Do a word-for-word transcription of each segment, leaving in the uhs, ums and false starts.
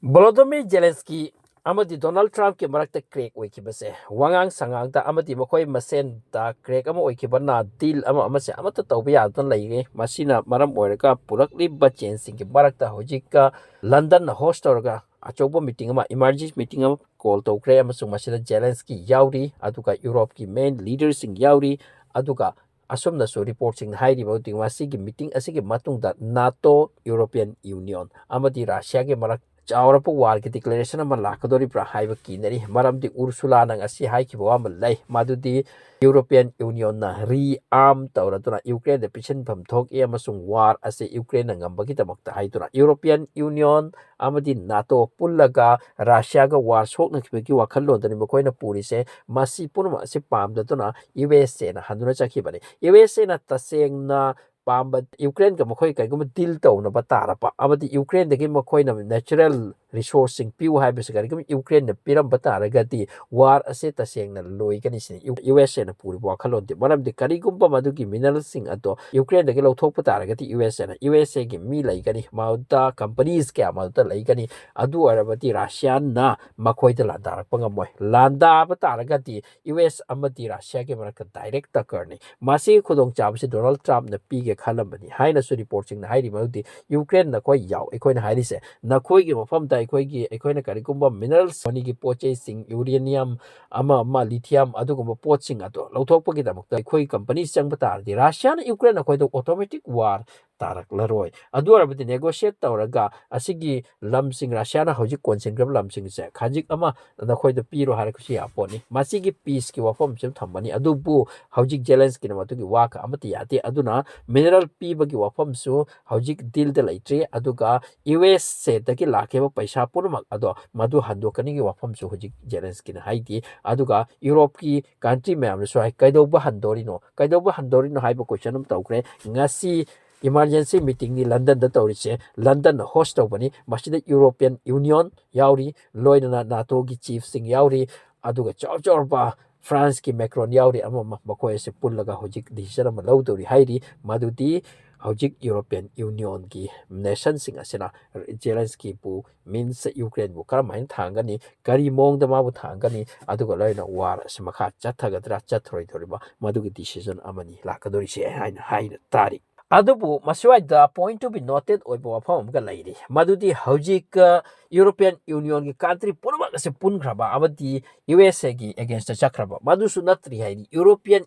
ꯚꯣꯂꯣꯗꯣꯃꯤꯔ ꯖꯦꯂꯦꯟꯁꯀꯤ ꯑꯃꯗꯤ ꯗꯣꯅꯥꯜꯗ ꯇ꯭ꯔꯝꯞꯀꯤ ꯃꯔꯛꯇ ꯀ꯭ꯔꯦꯛ ꯑꯣꯏꯈꯤꯕꯁꯦ, ꯋꯥꯉꯥꯡ ꯁꯉꯥꯡꯗ ꯑꯃꯗꯤ ꯃꯈꯣꯏ ꯃꯁꯦꯟꯗ ꯀ꯭ꯔꯦꯛ ꯑꯃ ꯑꯣꯏꯈꯤꯕꯅ ꯗꯤꯜ ꯑꯃ ꯑꯃꯁꯦ ꯑꯃꯠꯇ ꯇꯧꯕ ꯌꯥꯗꯅ ꯂꯩꯔꯦ꯫ ꯃꯁꯤꯅ ꯃꯔꯝ ꯑꯣꯏꯔꯒ ꯄꯨꯔꯛꯂꯤꯕ ꯆꯦꯟꯖꯁꯤꯡꯒꯤ ꯃꯔꯛꯇ ꯍꯧꯖꯤꯛꯀ ꯂꯟꯗꯟꯅ ꯍꯣꯁ ꯇꯧꯔꯒ ꯑꯆꯧꯕ ꯃꯤꯇꯤꯡ ꯑꯃ, ꯏꯃꯥꯔꯖꯦꯟꯁꯤ ꯃꯤꯇꯤꯡ ꯑꯃ ꯀꯣꯜ ꯇꯧꯈ꯭ꯔꯦ, ꯑꯃꯁꯨꯡ ꯃꯁꯤꯗ ꯖꯦꯂꯦꯟꯁꯀꯤ ꯌꯥꯎꯔꯤ, ꯑꯗꯨꯒ ꯌꯨꯔꯣꯞꯀꯤ ꯃꯦꯟ ꯂꯤꯗꯔꯁꯤꯡ ꯌꯥꯎꯔꯤ, ꯑꯗꯨꯒ ꯑꯁꯨꯝꯅꯁꯨ ꯔꯤꯄꯣꯔꯠꯁꯤꯡꯅ ꯍꯥꯏꯔꯤꯕ ꯃꯇꯨꯡ ꯃꯁꯤꯒꯤ ꯃꯤꯇꯤꯡ ꯑꯁꯤꯒꯤ ꯃꯇꯨꯡꯗ ꯅꯥꯇꯣ, ꯌꯨꯔꯣꯄꯤꯌꯟ ꯌꯨꯅꯤꯌꯟ ꯑꯃꯗꯤ ꯔꯁꯤꯌꯥꯒꯤ ꯃꯔꯛ ꯆꯥꯎꯔꯕ ꯋꯥꯔꯒꯤ ꯗꯤꯀ꯭ꯂꯦꯔꯦꯁꯟ ꯑꯃ ꯂꯥꯛꯀꯗꯧꯔꯤꯕ꯭ꯔꯥ ꯍꯥꯏꯕ ꯀꯤꯅꯔꯤ꯫ ꯃꯔꯝꯗꯤ ꯎꯔꯁꯨꯂꯥꯅ ꯉꯁꯤ ꯍꯥꯏꯈꯤꯕ ꯋꯥ ꯑꯃ ꯂꯩ, ꯃꯗꯨꯗꯤ ꯌꯨꯔꯣꯄꯤꯌꯟ ꯌꯨꯅꯤꯌꯟꯅ ꯔꯤꯑꯥꯔꯝ ꯇꯧꯔꯗꯨꯅ ꯌꯨꯀ꯭ꯔꯦꯟꯗ ꯄꯤꯁꯤꯟꯐꯝ ꯊꯣꯛꯏ ꯑꯃꯁꯨꯡ ꯋꯥꯔ ꯑꯁꯤ ꯌꯨꯀ꯭ꯔꯦꯟꯅ ꯉꯝꯕꯒꯤꯗꯃꯛꯇ ꯍꯥꯏꯗꯨꯅ ꯌꯨꯔꯣꯄꯤꯌꯟ ꯌꯨꯅꯤꯌꯟ ꯑꯃꯗꯤ ꯅꯥꯇꯣ ꯄꯨꯜꯂꯒ ꯔꯁꯤꯌꯥꯒ ꯋꯥꯔ ꯁꯣꯛꯅꯈꯤꯕꯒꯤ ꯋꯥꯈꯜꯂꯣꯟꯗꯅꯤ ꯃꯈꯣꯏꯅ ꯄꯨꯔꯤꯁꯦ꯫ ꯃꯁꯤ ꯄꯨꯝꯅꯃꯛ ꯑꯁꯤ ꯄꯥꯝꯗꯗꯨꯅ ꯌꯨ ꯑꯦꯁ ꯑꯦꯅ ꯍꯟꯗꯨꯅ ꯆꯠꯈꯤꯕꯅꯤ꯫ ꯌꯨ ꯑꯦꯁ ꯑꯦꯅ ꯇꯁꯦꯡꯅ ꯄꯥꯝꯕ ꯌꯨꯀ꯭ꯔꯦꯟꯒ ꯃꯈꯣꯏ ꯀꯩꯒꯨꯝꯕ ꯗꯤꯜ ꯇꯧꯅꯕ ꯇꯥꯔꯕ ꯑꯃꯗꯤ ꯌꯨꯀ꯭ꯔꯦꯟꯗꯒꯤ ꯃꯈꯣꯏꯅ ꯅꯦꯆꯔꯦꯜ ꯔꯤꯁꯣꯔꯁꯁꯤꯡ ꯄꯤꯌꯨ ꯍꯥꯏꯕꯁꯤ ꯀꯔꯤꯒꯨꯝꯕ ꯌꯨꯀ꯭ꯔꯦꯟꯅ ꯄꯤꯔꯝꯕ ꯇꯥꯔꯒꯗꯤ ꯋꯥꯔ ꯑꯁꯦ ꯇꯁꯦꯡꯅ ꯂꯣꯏꯒꯅꯤ ꯁꯤꯅꯤ ꯌꯨ ꯑꯦꯁ ꯑꯦꯅ ꯄꯨꯔꯤꯕ ꯋꯥꯈꯜꯂꯣꯟꯗꯤ꯫ ꯃꯔꯝꯗꯤ ꯀꯔꯤꯒꯨꯝꯕ ꯃꯗꯨꯒꯤ ꯃꯤꯅꯔꯦꯜꯁꯤꯡ ꯑꯗꯣ ꯌꯨꯀ꯭ꯔꯦꯟꯗꯒꯤ ꯂꯧꯊꯣꯛꯄ ꯇꯥꯔꯒꯗꯤ ꯌꯨ ꯑꯦꯁ ꯑꯦꯅ ꯌꯨ ꯑꯦꯁ ꯑꯦꯒꯤ ꯃꯤ ꯂꯩꯒꯅꯤ, ꯃꯗꯨꯗ ꯀꯝꯄꯅꯤꯁ ꯀꯌꯥ ꯃꯗꯨꯗ ꯂꯩꯒꯅꯤ꯫ ꯑꯗꯨ ꯑꯣꯏꯔꯕꯗꯤ ꯔꯁꯤꯌꯥꯅ ꯃꯈꯣꯏꯗ ꯂꯥꯟꯗꯥꯔꯛꯄ ꯉꯝꯃꯣꯏ꯫ ꯂꯥꯟꯗꯥꯕ ꯇꯥꯔꯒꯗꯤ ꯌꯨ ꯑꯦꯁ ꯑꯃꯗꯤ ꯔꯁꯤꯌꯥꯒꯤ ꯃꯔꯛꯇ ꯗꯥꯏꯔꯦꯛ ꯇꯛꯀꯔꯅꯤ꯫ ꯃꯁꯤꯒꯤ ꯈꯨꯗꯣꯡꯆꯥꯕꯁꯤ ꯗꯣꯅꯥꯜꯗ ꯇ꯭ꯔꯝꯞꯅ ꯄꯤꯒꯦ ꯈꯜꯂꯝꯕꯅꯤ ꯍꯥꯏꯅꯁꯨ ꯔꯤꯄꯣꯔꯠꯁꯤꯡꯅ ꯍꯥꯏꯔꯤ꯫ ꯃꯗꯨꯗꯤ ꯌꯨꯀ꯭ꯔꯦꯟ ꯅꯈꯣꯏ ꯌꯥꯎ, ꯑꯩꯈꯣꯏꯅ ꯍꯥꯏꯔꯤꯁꯦ, ꯅꯈꯣꯏꯒꯤ ꯃꯐꯝꯗ ꯑꯩꯈꯣꯏꯒꯤ, ꯑꯩꯈꯣꯏꯅ ꯀꯔꯤꯒꯨꯝꯕ ꯃꯤꯅꯔꯦꯜꯁ, ꯃꯅꯤꯒꯤ ꯄꯣꯠ ꯆꯩꯁꯤꯡ, ꯌꯨꯔꯦꯅꯤꯌꯝ ꯑꯃ ꯑꯃ, ꯂꯤꯊꯤꯌꯝ, ꯑꯗꯨꯒꯨꯝꯕ ꯄꯣꯠꯁꯤꯡ ꯑꯗꯣ ꯂꯧꯊꯣꯛꯄꯒꯤꯗꯃꯛꯇ ꯑꯩꯈꯣꯏ ꯀꯝꯄꯅꯤ ꯆꯪꯕ ꯇꯥꯔꯗꯤ ꯔꯁꯤꯌꯥꯅ ꯌꯨꯀ꯭ꯔꯦꯟ ꯑꯩꯈꯣꯏꯗ ꯑꯣꯇꯣꯃꯦꯇꯤꯛ ꯋꯥꯔ ꯇꯥꯔꯛꯂꯔꯣꯏ꯫ ꯑꯗꯨ ꯑꯣꯏꯔꯕꯗꯤ ꯅꯦꯒꯣꯁꯤꯌꯦꯠ ꯇꯧꯔꯒ ꯑꯁꯤꯒꯤ ꯂꯝꯁꯤꯡ, ꯔꯁꯤꯌꯥꯅ ꯍꯧꯖꯤꯛ ꯀꯣꯟꯁꯤꯟꯈ꯭ꯔꯕ ꯂꯝꯁꯤꯡꯁꯦ ꯈꯖꯤꯛ ꯑꯃ ꯅꯈꯣꯏꯗ ꯄꯤꯔꯣ ꯍꯥꯏꯔꯛꯄꯁꯨ ꯌꯥꯄꯣꯠꯅꯤ꯫ ꯃꯁꯤꯒꯤ ꯄꯤꯁꯀꯤ ꯋꯥꯐꯝꯁꯨ ꯊꯝꯕꯅꯤ, ꯑꯗꯨꯕꯨ ꯍꯧꯖꯤꯛ ꯖꯦꯂꯦꯟꯁꯀꯤꯅ ꯃꯗꯨꯒꯤ ꯋꯥ ꯀ ꯑꯃꯠꯇ ꯌꯥꯗꯦ꯫ ꯑꯗꯨꯅ ꯃꯤꯅꯔꯦꯜ ꯄꯤꯕꯒꯤ ꯋꯥꯐꯝꯁꯨ ꯍꯧꯖꯤꯛ ꯗꯤꯜꯗ ꯂꯩꯇ꯭ꯔꯤ, ꯑꯗꯨꯒ ꯌꯨ ꯑꯦꯁ ꯑꯦꯗꯒꯤ ꯂꯥꯛꯈꯤꯕ ꯄꯩꯁꯥ ꯄꯨꯝꯅꯃꯛ ꯑꯗꯣ ꯃꯗꯨ ꯍꯟꯗꯣꯛꯀꯅꯤꯒꯤ ꯋꯥꯐꯝꯁꯨ ꯍꯧꯖꯤꯛ ꯖꯦꯂꯦꯟꯁꯀꯤꯅ ꯍꯥꯏꯗꯦ꯫ ꯑꯗꯨꯒ ꯌꯨꯔꯣꯞꯀꯤ ꯀꯟꯇ꯭ꯔꯤ ꯃꯌꯥꯝꯅꯁꯨ ꯍꯥꯏ, "ꯀꯩꯗꯧꯕ ꯍꯟꯗꯣꯔꯤꯅꯣ? ꯀꯩꯗꯧꯕ ꯍꯟꯗꯣꯔꯤꯅꯣ?" ꯍꯥꯏꯕ ꯀꯣꯏꯁꯟ ꯑꯃ ꯇꯧꯈ꯭ꯔꯦ꯫ ꯉꯁꯤ ꯏꯃꯥꯔꯖꯦꯟꯁꯤ ꯃꯤꯇꯤꯡꯅꯤ ꯂꯟꯗꯟꯗ ꯇꯧꯔꯤꯁꯦ, ꯂꯟꯗꯟꯅ ꯍꯣꯁ ꯇꯧꯕꯅꯤ꯫ ꯃꯁꯤꯗ ꯌꯨꯔꯣꯄꯤꯌꯟ ꯌꯨꯅꯤꯌꯟ ꯌꯥꯎꯔꯤ, ꯂꯣꯏꯅꯅ ꯅꯥꯇꯣꯒꯤ ꯆꯤꯐꯁꯤꯡ ꯌꯥꯎꯔꯤ, ꯑꯗꯨꯒ ꯆꯥꯎ ꯆꯥꯎꯔꯕ ꯐ꯭ꯔꯥꯟꯁꯀꯤ ꯃꯦꯀ꯭ꯔꯣꯟ ꯌꯥꯎꯔꯤ, ꯑꯃ ꯑꯃ, ꯃꯈꯣꯏ ꯑꯁꯤ ꯄꯨꯜꯂꯒ ꯍꯧꯖꯤꯛ ꯗꯤꯁꯤꯖꯟ ꯑꯃ ꯂꯧꯗꯧꯔꯤ ꯍꯥꯏꯔꯤ꯫ ꯃꯗꯨꯗꯤ ꯍꯧꯖꯤꯛ European Unionꯒꯤ nationꯁꯤꯡ ꯑꯁꯤꯅ Zelenskyꯕꯨ, means Ukraineꯕꯨ ꯀꯔꯝꯍꯥꯏꯅ ꯊꯥꯡꯒꯅꯤ, ꯀꯔꯤ ꯃꯑꯣꯡꯗ ꯃꯥꯕꯨ ꯊꯥꯡꯒꯅꯤ, ꯑꯗꯨꯒ ꯂꯣꯏꯅ war ꯑꯁꯤ ꯃꯈꯥ ꯆꯠꯊꯒꯗ꯭ꯔꯥ ꯆꯠꯊꯔꯣꯏꯗꯧꯔꯤꯕ, ꯃꯗꯨꯒꯤ decision ꯑꯃꯅꯤ ꯂꯥꯛꯀꯗꯧꯔꯤꯁꯦ ꯍꯥꯏꯅ ꯍꯥꯏꯅ ꯇꯥꯔꯤ꯫ ꯑꯗꯨꯕꯨ ꯃꯁꯤꯋꯥꯏꯗ point to be noted ꯑꯣꯏꯕ ꯋꯥꯐꯝ ꯑꯃꯒ ꯂꯩꯔꯤ꯫ ꯃꯗꯨꯗꯤ ꯍꯧꯖꯤꯛ, ꯑ, European Unionꯒꯤ country ꯄꯨꯝꯅꯃꯛ ꯑꯁꯤ ꯄꯨꯟꯈ꯭ꯔꯕ ꯑꯃꯗꯤ USAꯒꯤ againstꯇ ꯆꯠꯈ꯭ꯔꯕ꯫ ꯃꯗꯨꯁꯨ ꯅꯠꯇ꯭ꯔꯤ ꯍꯥꯏꯗꯤ, European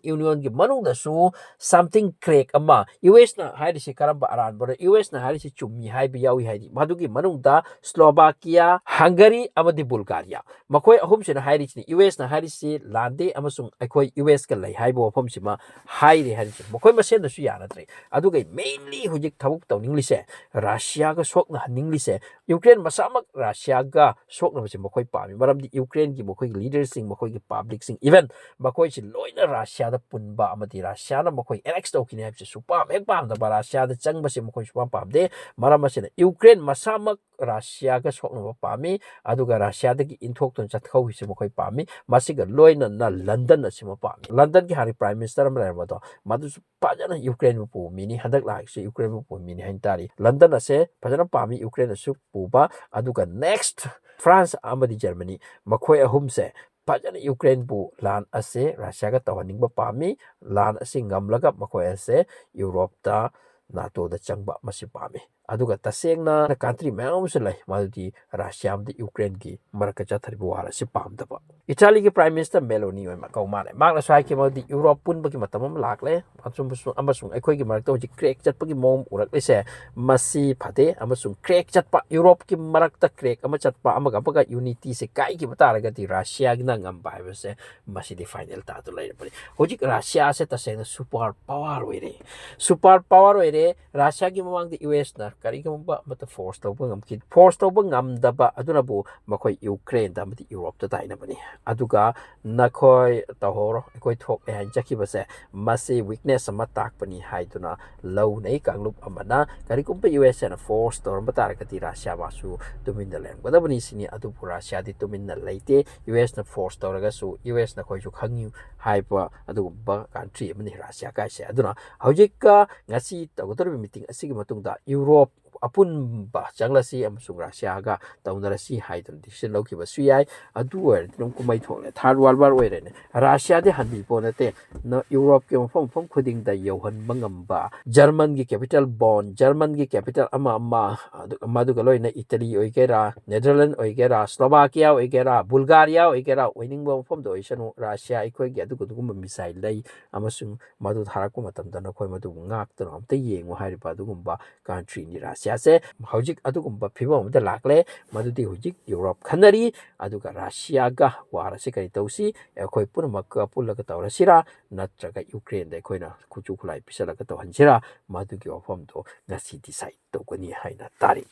Unionꯒꯤ ꯃꯅꯨꯡꯗꯁꯨ something crack ꯑꯃ, USꯅ ꯍꯥꯏꯔꯤꯁꯤ ꯀꯔꯝꯕ ꯑꯔꯥꯟꯕꯅꯣ, USꯅ ꯍꯥꯏꯔꯤꯁꯤ ꯆꯨꯝꯃꯤ ꯍꯥꯏꯕ ꯌꯥꯎꯏ ꯍꯥꯏꯗꯤ, ꯃꯗꯨꯒꯤ ꯃꯅꯨꯡꯗ Slovakia, Hungary ꯑꯃꯗꯤ Bulgaria꯫ ꯃꯈꯣꯏ ꯑꯍꯨꯝꯁꯤꯅ ꯍꯥꯏꯔꯤꯁꯤꯅꯤ, USꯅ ꯍꯥꯏꯔꯤꯁꯤ ꯂꯥꯟꯗꯦ ꯑꯃꯁꯨꯡ ꯑꯩꯈꯣꯏ USꯀ ꯂꯩ ꯍꯥꯏꯕ ꯋꯥꯐꯝꯁꯤꯃ ꯍꯥꯏꯔꯤ ꯍꯥꯏꯔꯤꯁꯤ꯫ ꯃꯈꯣꯏ ꯃꯁꯦꯟꯗꯁꯨ ꯌꯥꯅꯗ꯭ꯔꯦ꯫ ꯑꯗꯨꯒ mainly ꯍꯧꯖꯤꯛ ꯊꯕꯛ ꯇꯧꯅꯤꯡꯂꯤꯁꯦ, Russiaꯒ ꯁꯣꯛꯅꯍꯟꯅꯤꯡꯂꯤꯁꯦ, Ukraine ꯃꯁꯥꯃꯛ Russiaꯒ ꯁꯣꯛꯅꯕꯁꯦ ꯃꯈꯣꯏ ꯄꯥꯝꯃꯤ꯫ ꯃꯔꯝꯗꯤ Ukraineꯒꯤ ꯃꯈꯣꯏꯒꯤ leaderꯁꯤꯡ, ꯃꯈꯣꯏꯒꯤ publicꯁꯤꯡ, even ꯃꯈꯣꯏꯁꯤ ꯂꯣꯏꯅ Russiaꯗ ꯄꯨꯟꯕ ꯑꯃꯗꯤ Russiaꯅ ꯃꯈꯣꯏ annex ꯇꯧꯈꯤꯅꯤ ꯍꯥꯏꯕꯁꯦ ꯁꯨꯄꯥꯝ ꯍꯦꯛ ꯄꯥꯝꯗꯕ, Russiaꯗ ꯆꯪꯕꯁꯦ ꯃꯈꯣꯏ ꯁꯨꯄꯥꯝ ꯄꯥꯝꯗꯦ꯫ ꯃꯔꯝ ꯑꯁꯤꯅ Ukraine ꯃꯁꯥꯃꯛ Russiaꯒ ꯁꯣꯛꯅꯕ ꯄꯥꯝꯃꯤ, ꯑꯗꯨꯒ Russiaꯗꯒꯤ ꯏꯟꯊꯣꯛꯇꯨꯅ ꯆꯠꯊꯍꯧꯕꯁꯦ ꯃꯈꯣꯏ ꯄꯥꯝꯃꯤ꯫ ꯃꯁꯤꯒ ꯂꯣꯏꯅꯅ London ꯑꯁꯤꯃ ꯄꯥꯝꯃꯤ꯫ Londonꯒꯤ ꯍꯥꯟꯅ Prime Minister ꯑꯃ ꯂꯩꯔꯝꯕꯗꯣ, ꯃꯗꯨꯁꯨ ꯐꯖꯅ Ukraineꯕꯨ ꯄꯨꯕ ꯃꯤꯅꯤ, ꯍꯟꯗꯛ ꯂꯥꯛꯏꯁꯦ Ukraineꯕꯨ ꯄꯨꯕ ꯃꯤꯅꯤ ꯍꯥꯏꯅ ꯇꯥꯔꯤ꯫ London ꯑꯁꯦ ꯐꯖꯅ ꯄꯥꯝꯃꯤ, Ukraineꯅꯁꯨ ꯄꯨꯕ꯫ ꯑꯗꯨꯒ next France ꯑꯃꯗꯤ Germany, ꯃꯈꯣꯏ ꯑꯍꯨꯝꯁꯦ ꯐꯖꯅ Ukraineꯕꯨ ꯂꯥꯟ ꯑꯁꯦ Russiaꯒ ꯇꯧꯍꯟꯅꯤꯡꯕ ꯄꯥꯝꯃꯤ꯫ ꯂꯥꯟ ꯑꯁꯤ ꯉꯝꯂꯒ ꯃꯈꯣꯏ ꯑꯁꯦ Europeꯇ, NATOꯗ ꯆꯪꯕ ꯃꯁꯤ ꯄꯥꯝꯃꯤ꯫ ꯑꯗꯨꯒ ꯇꯁꯦꯡꯅ country ꯃꯌꯥꯝ ꯑꯃꯁꯨ ꯂꯩ, ꯃꯗꯨꯗꯤ Russia ꯑꯃꯗꯤ Ukraineꯒꯤ ꯃꯔꯛꯇ ꯆꯠꯊꯔꯤꯕ war ꯑꯁꯤ ꯄꯥꯝꯗꯕ꯫ Italyꯒꯤ Prime Minister Meloni ꯑꯣꯏꯅ ꯀꯧ ꯃꯥꯜꯂꯦ꯫ ꯃꯍꯥꯛꯅꯁꯨ ꯍꯥꯏꯈꯤ, ꯃꯗꯨꯗꯤ Europe ꯄꯨꯟꯕꯒꯤ ꯃꯇꯝ ꯑꯃ ꯂꯥꯛꯂꯦ, ꯑꯃꯁꯨꯡ, ꯑꯃꯁꯨꯡ ꯑꯩꯈꯣꯏꯒꯤ ꯃꯔꯛꯇ ꯍꯧꯖꯤꯛ crack ꯆꯠꯄꯒꯤ ꯃꯑꯣꯡ ꯎꯔꯛꯂꯤꯁꯦ, ꯃꯁꯤ ꯐꯠꯇꯦ, ꯑꯃꯁꯨꯡ crack ꯆꯠꯄ, Europeꯀꯤ ꯃꯔꯛꯇ crack ꯑꯃ ꯆꯠꯄ, ꯑꯃꯒ ꯑꯃꯒ unityꯁꯦ ꯀꯥꯏꯈꯤꯕ ꯇꯥꯔꯒꯗꯤ Russiaꯒꯤꯅ ꯉꯝꯕ ꯍꯥꯏꯕꯁꯦ ꯃꯁꯤꯗꯤ final ꯇꯥꯗꯨꯅ ꯂꯩꯔꯕꯅꯤ꯫ ꯍꯧꯖꯤꯛ Russiaꯁꯦ ꯇꯁꯦꯡꯅ super power ꯑꯣꯏꯔꯦ, super power ꯑꯣꯏꯔꯦ꯫ Russiaꯒꯤ ꯃꯃꯥꯡꯗ USꯅ ꯀꯔꯤꯒꯨꯝꯕ ꯑꯃꯠꯇ ꯐꯣꯔꯁ ꯇꯧꯕ ꯉꯝꯈꯤ꯫ ꯐꯣꯔꯁ ꯇꯧꯕ ꯉꯝꯗꯕ ꯑꯗꯨꯅꯕꯨ ꯃꯈꯣꯏ ꯌꯨꯀ꯭ꯔꯦꯟꯗ ꯑꯃꯗꯤ ꯌꯨꯔꯣꯞꯇ ꯇꯥꯏꯅꯕꯅꯤ꯫ ꯑꯗꯨꯒ "ꯅꯈꯣꯏ ꯇꯧꯍꯧꯔꯣ, ꯑꯩꯈꯣꯏ ꯊꯣꯛꯑꯦ" ꯍꯥꯏꯅ ꯆꯠꯈꯤꯕꯁꯦ, ꯃꯁꯤ ꯋꯤꯛꯅꯦꯁ ꯑꯃ ꯇꯥꯛꯄꯅꯤ ꯍꯥꯏꯗꯨꯅ ꯂꯧꯅꯩ ꯀꯥꯡꯂꯨꯞ ꯑꯃꯅ꯫ ꯀꯔꯤꯒꯨꯝꯕ ꯌꯨ ꯑꯦꯁ ꯑꯦꯅ ꯐꯣꯔꯁ ꯇꯧꯔꯝꯕ ꯇꯥꯔꯒꯗꯤ ꯔꯁꯤꯌꯥ ꯃꯥꯁꯨ ꯇꯨꯃꯤꯟꯅ ꯂꯩꯔꯝꯒꯗꯕꯅꯤ ꯁꯤꯅꯤ꯫ ꯑꯗꯨꯕꯨ ꯔꯁꯤꯌꯥꯗꯤ ꯇꯨꯃꯤꯟꯅ ꯂꯩꯇꯦ꯫ ꯌꯨ ꯑꯦꯁꯅ ꯐꯣꯔꯁ ꯇꯧꯔꯒꯁꯨ ꯌꯨ ꯑꯦꯁ ꯅꯈꯣꯏꯁꯨ ꯈꯪꯉꯤ ꯍꯥꯏꯕ ꯑꯗꯨꯒꯨꯝꯕ ꯀꯟꯇ꯭ꯔꯤ ꯑꯃꯅꯤ ꯔꯁꯤꯌꯥ ꯀꯥꯏꯁꯦ꯫ ꯑꯗꯨꯅ ꯍꯧꯖꯤꯛꯀ ꯉꯁꯤ ꯇꯧꯒꯗꯧꯔꯤꯕ ꯃꯤꯇꯤꯡ ꯑꯁꯤꯒꯤ ꯃꯇꯨꯡꯗ ꯌꯨꯔꯣꯞ ꯑꯄꯨꯟꯕ ꯆꯪꯂꯁꯤ ꯑꯃꯁꯨꯡ ꯔꯁꯤꯌꯥꯒ ꯇꯧꯅꯔꯁꯤ ꯍꯥꯏꯗꯨꯅ ꯗꯤꯁꯤꯖꯟ ꯂꯧꯈꯤꯕꯁꯨ ꯌꯥꯏ꯫ ꯑꯗꯨ ꯑꯣꯏꯔꯗꯤ ꯑꯗꯨꯝ ꯀꯨꯝꯍꯩ ꯊꯣꯛꯂꯦ, ꯊꯥꯔꯠ ꯋꯥꯔꯜ ꯋꯥꯔ ꯑꯣꯏꯔꯦꯅꯦ꯫ ꯔꯁꯤꯌꯥꯗꯤ ꯍꯟꯕꯤꯄꯣ ꯅꯠꯇꯦ꯫ ꯅ-, ꯌꯨꯔꯣꯞꯀꯤ ꯃꯐꯝ ꯃꯐꯝ ꯈꯨꯗꯤꯡꯗ ꯌꯧꯍꯟꯕ ꯉꯝꯕ, ꯖꯔꯃꯟꯒꯤ ꯀꯦꯄꯤꯇꯦꯜ ꯕꯣꯟ, ꯖꯔꯃꯟꯒꯤ ꯀꯦꯄꯤꯇꯦꯜ ꯑꯃ ꯑꯃ, ꯑꯗꯨ, ꯃꯗꯨꯒ ꯂꯣꯏꯅ ꯏꯇꯂꯤ ꯑꯣꯏꯒꯦꯔꯥ, ꯅꯦꯗꯔꯂꯦꯟ ꯑꯣꯏꯒꯦꯔꯥ, ꯁ꯭ꯂꯣꯚꯥꯀꯤꯌꯥ ꯑꯣꯏꯒꯦꯔꯥ, ꯕꯨꯜꯒꯥꯔꯤꯌꯥ ꯑꯣꯏꯒꯦꯔꯥ, ꯑꯣꯏꯅꯤꯡꯕ ꯃꯐꯝꯗ ꯑꯣꯏꯁꯅꯨ, ꯔꯁꯤꯌꯥ ꯑꯩꯈꯣꯏꯒꯤ ꯑꯗꯨꯒ ꯑꯗꯨꯒꯨꯝꯕ ꯃꯤꯁꯥꯏꯜ ꯂꯩ ꯑꯃꯁꯨꯡ ꯃꯗꯨ ꯊꯥꯔꯛꯄ ꯃꯇꯝꯗ ꯅꯈꯣꯏ ꯃꯗꯨꯕꯨ ꯉꯥꯛꯇꯨꯅ ꯑꯝꯇ ꯌꯦꯡꯉꯨ ꯍꯥꯏꯔꯤꯕ ꯑꯗꯨꯒꯨꯝꯕ ꯀꯟꯇ꯭ꯔꯤꯅꯤ ꯔꯁꯤꯌꯥꯁꯦ꯫ ꯍꯧꯖꯤꯛ ꯑꯗꯨꯒꯨꯝꯕ ꯐꯤꯕꯝ ꯑꯃꯗ ꯂꯥꯛꯂꯦ, ꯃꯗꯨꯗꯤ ꯍꯧꯖꯤꯛ ꯌꯨꯔꯣꯞ ꯈꯟꯅꯔꯤ꯫ ꯑꯗꯨꯒ ꯔꯁꯤꯌꯥꯒ ꯋꯥꯔ ꯑꯁꯤ ꯀꯔꯤ ꯇꯧꯁꯤ, ꯑꯩꯈꯣꯏ ꯄꯨꯝꯅꯃꯛꯀ ꯄꯨꯜꯂꯒ ꯇꯧꯔꯁꯤꯔꯥ, ꯅꯠꯇ꯭ꯔꯒ ꯌꯨꯀ꯭ꯔꯦꯟꯗ ꯑꯩꯈꯣꯏꯅ ꯈꯨꯠꯁꯨ ꯈꯨꯠꯂꯥꯏ ꯄꯤꯁꯜꯂꯒ ꯇꯧꯍꯟꯁꯤꯔꯥ, ꯃꯗꯨꯒꯤ ꯋꯥꯐꯝꯗꯣ ꯉꯁꯤ ꯗꯤꯁꯥꯏꯠ ꯇꯧꯒꯅꯤ ꯍꯥꯏꯅ ꯇꯥꯔꯤ꯫